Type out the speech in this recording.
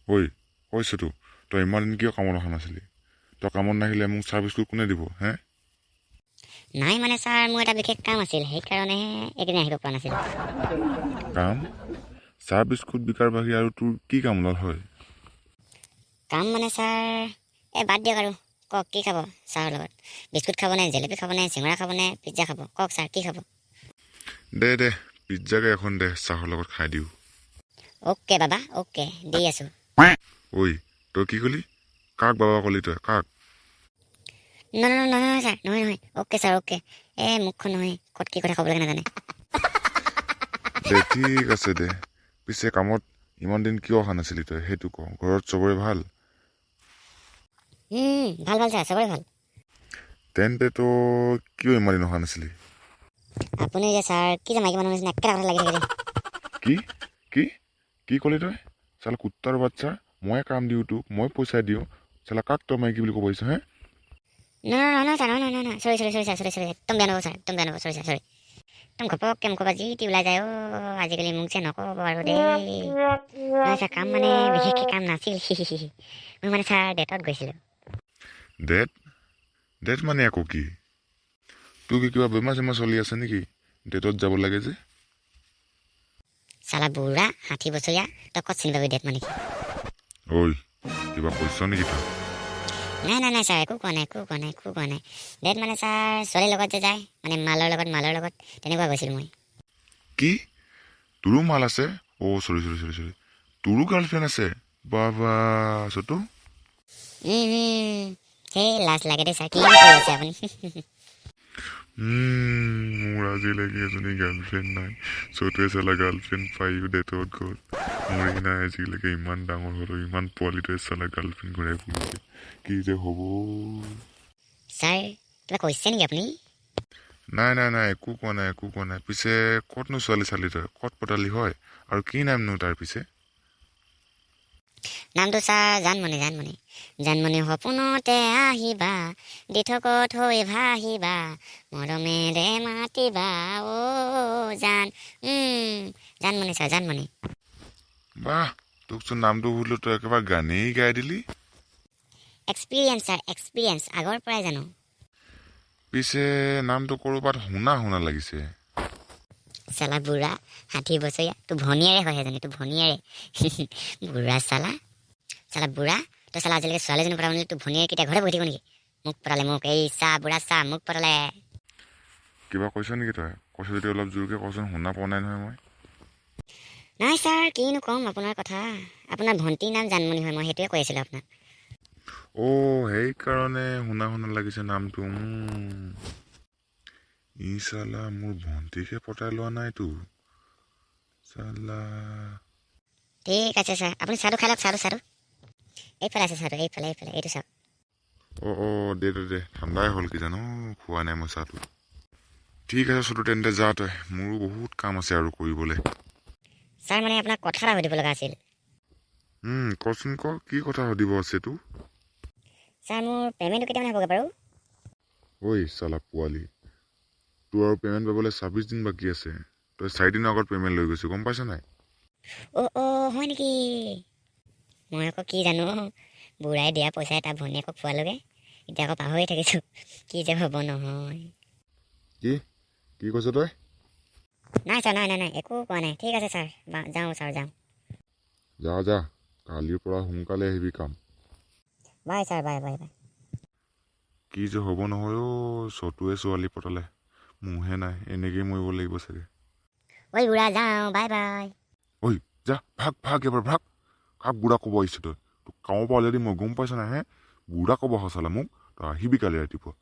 ঐ, কৈছোতো, তই ইমান দিন কিয় কামত অহা নাছিলি? তই কামত নাহিলে মোক চাহ বিস্কুট কোনে দিব হে? নাই মানে ছাৰ, মোৰ এটা বিশেষ কাম আছিল, সেইকাৰণেহে এইকেইদিন আহিব পৰা নাছিলোঁ। কাম? চাহ বিস্কুট বিকাৰ বাহিৰে আৰু তোৰ কি কাম ওলাল হয়? কাম মানে ছাৰ, এই বাদ দিয়ক আৰু। কওক, কি খাব চাহৰ লগত? বিস্কুট খাবনে, জেলেপি খাবনে, চিঙৰা খাবনে, পিজ্জা খাব? কওক ছাৰ, কি খাব? দে দে, পিজ্জাকে এখন দে, চাহৰ লগত খাই দিওঁ। অ'কে বাবা, অ'কে, দি আছোঁ। ঐ, তই কি কলি? কাক বাবা কলি তই, কাক? নহয় নহয় নহয় ছাৰ, নহয় নহয়। Okay sir, okay. এই মুখখন নহয়, ক'ত কি কথা ক'ব লাগে নাজানে। দে, ঠিক আছে দে। পিছে কামত ইমান দিন কিয় অহা নাছিলি তই, সেইটো ক। ঘৰত চবৰে ভাল? ভাল ভাল ছাৰ, চবৰে ভাল। তেন্তে তই কিয় ইমান দিন অহা নাছিলি? আপুনি যে ছাৰ, কি যে মাইকী মানুহৰ নিচিনা একেটা কথা লাগি থাকে দেই। কি কি কি ক'লি তই? চালা কুত্তাৰ বাচ্চা, মই কাম দিওঁ তোক, মই পইচা দিওঁ, চালা কাক তই মাইকী বুলি ক'ব আহিছ হে? নহয় নহয় নহয় ছাৰ, নহয় নহয় নহয়, sorry sorry sorry sir, sorry sorry, একদম বেয়া নাপাব ছাৰ, একদম বেয়া নাপাব, চৰি ছাৰ, চৰি। একদম ঘপককৈ মুখৰ পৰা যি টি ওলাই যায় অ' আজিকালি, মোক যে নক'ব আৰু দেই। নহয় ছাৰ, কাম মানে বিশেষকৈ কাম নাছিল। মই মানে ছাৰ ডেটত গৈছিলোঁ। ডেট? ডেট মানে আকৌ কি? তোৰ কি কিবা বেমাৰ চেমাৰ চলি আছে নেকি, ডেটত যাব লাগে যে? চালা বুঢ়া, 60 বছৰীয়া, তই ক'ত চিনি পাবি ডেট মানে কি? ঐ, কিবা কৈছ নেকি তই? নাই নাই নাই ছাৰ, একো কোৱা নাই, একো কোৱা নাই, একো কোৱা নাই। ডেট মানে ছাৰ, ছোৱালীৰ লগত যে যায়, মানে মালৰ লগত, মালৰ লগত, তেনেকুৱা গৈছিলোঁ মই। কি? তোৰো মাল আছে? অ' চৰি চৰি চৰি চৰি, তোৰো গাৰ্লফ্ৰেণ্ড আছে? বাবা চতু। সেই লাজ লাগে দেই ছাৰ, কি কৰি আছে আপুনি? মোৰ আজিলৈকে এজনী গাৰ্লফ্ৰেণ্ড নাই। চতুৱে চালা গাৰ্লফ্ৰেণ্ড পায়ো ডেটত গ'ল, মোৰেই নাই আজিলৈকে। ইমান ডাঙৰ হ'লো, ইমান পোৱালিটোৱে চালা গাৰ্লফ্ৰেণ্ড ঘূৰাই ফুৰিছে। কি যে হ'ব! ছাৰ, কিবা কৈছে নেকি আপুনি? নাই নাই নাই, একো কোৱা নাই, একো কোৱা নাই। পিছে ক'তনো ছোৱালী চালি তই, ক'ত পতালি হয়, আৰু কি নামনো তাৰ পিছে? নামটো ছাৰ জানমণি, জানমণি। জানমণি সপোনতে আহিবা, দিঠকত হৈ ভাহিবা, মৰমেৰে মাতিবা, অ' জান। জানমণি ছাৰ, জানমণি। বাহ, তোকচোন নামটো সুধিলো, তই একেবাৰে গানেই গাই দিলি। এক্সপিৰিয়েঞ্চ ছাৰ, এক্সপিৰিয়েঞ্চ, আগৰ পৰাই জানো। পিছে নামটো ক'ৰবাত শুনা শুনা লাগিছে। চালা বুঢ়া, 60 বছৰীয়া, তোৰ ভনীয়েৰে হয় সেইজনী, তোৰ ভনীয়েৰে। বুঢ়া চালা, চালা বুঢ়া, তই চালা আজিলৈকে ছোৱালীজনী পতাব নোৱাৰিলি, তোৰ ভনীয়েৰে কেতিয়া ঘৰতে বহি থাকিব নেকি? মোক পতালে মোক, এই চা বুঢ়া চা, মোক পতালে। কিবা কৈছ নেকি তই? কৈছ যদি অলপ জোৰকৈ কচোন, শুনা পোৱা নাই নহয় মই। নাই ছাৰ, কিনো ক'ম আপোনাৰ কথা। আপোনাৰ ভণ্টিৰ নাম জানমণি হয়, মই সেইটোৱে কৈ আছিলোঁ আপোনাক। অ', সেইকাৰণে শুনা শুনা লাগিছে নামটো। ই চালা মোৰ ভণ্টিকে পতাই লোৱা নাইতো চালা? ঠিক আছে ছাৰ, আপুনি চাহটো খাই লওক, চাহটো, চাহটো। এইফালে আছে চাহটো, এইফালে, এইফালে, এইটো চাওক। অ' অ', দে দে দে, ঠাণ্ডাই হ'ল কি জানো, খোৱা নাই মই চাহটো। ঠিক আছে চটো, তেন্তে যা তই, মোৰো বহুত কাম আছে আৰু কৰিবলৈ। ছাৰ, মানে আপোনাক কথা এটা সুধিব লগা আছিল। কচোন ক, কি কথা সুধিব আছে তোৰ? ছাৰ, মোৰ পে'মেণ্টটো কেতিয়ামানে হ'বগৈ বাৰু? ঐ চালা পোৱালি, তোৰ আৰু পে'মেণ্ট পাবলৈ 26 দিন বাকী আছে। তই 4 দিনৰ আগত পে'মেণ্ট লৈ গৈছোঁ, গম পাইছ নাই? অ' অ', হয় নেকি? মই আকৌ কি জানো, বুঢ়াই দিয়া পইচা এটা ভনীয়েকক খোৱালোগৈ, এতিয়া আকৌ পাহৰি থাকিছোঁ। কি যে হ'ব নহয়! কি কি কৈছ তই? নাই ছাৰ, নাই নাই নাই, একো কোৱা নাই। ঠিক আছে ছাৰ, যাওঁ ছাৰ, যাওঁ। যা যা, কালিৰ পৰা সোনকালে আহিবি কাম। Bye sir, bye bye bye. কি যে হ'ব নহয় অ'! চতুৱে ছোৱালী পতালে, মোৰহে নাই, এনেকেই মৰিব লাগিব চাগে। ঐ বুঢ়া, যাওঁ, বাই বাই। ঐ যা, ভাগ ভাগ, এবাৰ ভাগ। কাক বুঢ়া ক'ব আহিছ তই? তোক কামৰ পৰা উলিয়াই দিম মই, গম পাইছ নাই হে? বুঢ়া ক'ব আহ চালা মোক। তই আহিবি কালি ৰাতিপুৱা।